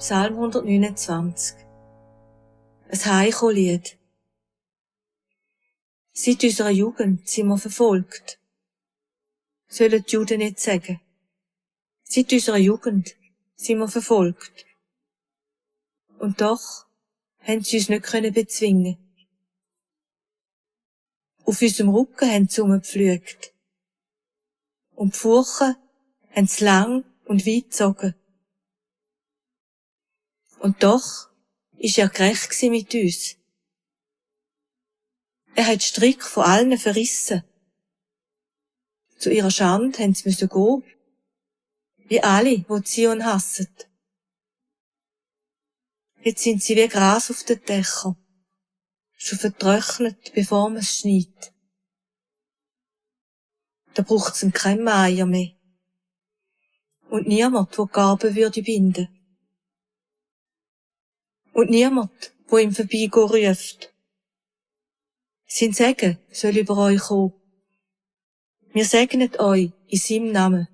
Psalm 129. Ein Heimkommen-Lied. Seit unserer Jugend sind wir verfolgt. Sollen die Juden nicht sagen. Seit unserer Jugend sind wir verfolgt. Und doch haben sie uns nicht bezwingen. Auf unserem Rücken haben sie umgepflügt. Und die Furchen haben sie lang und weit gezogen. Und doch ist er gerecht gewesen mit uns. Er hat die Strick von allen verrissen. Zu ihrer Schande haben sie müssen gehen, wie alle, die Zion hassen. Jetzt sind sie wie Gras auf den Dächern, schon vertrocknet, bevor man es schneit. Da braucht's kein Meier mehr. Und niemand, der Garben würde binden. Und niemand, der ihm vorbeigehen ruft. Sein Segen soll über euch kommen. Wir segnen euch in seinem Namen.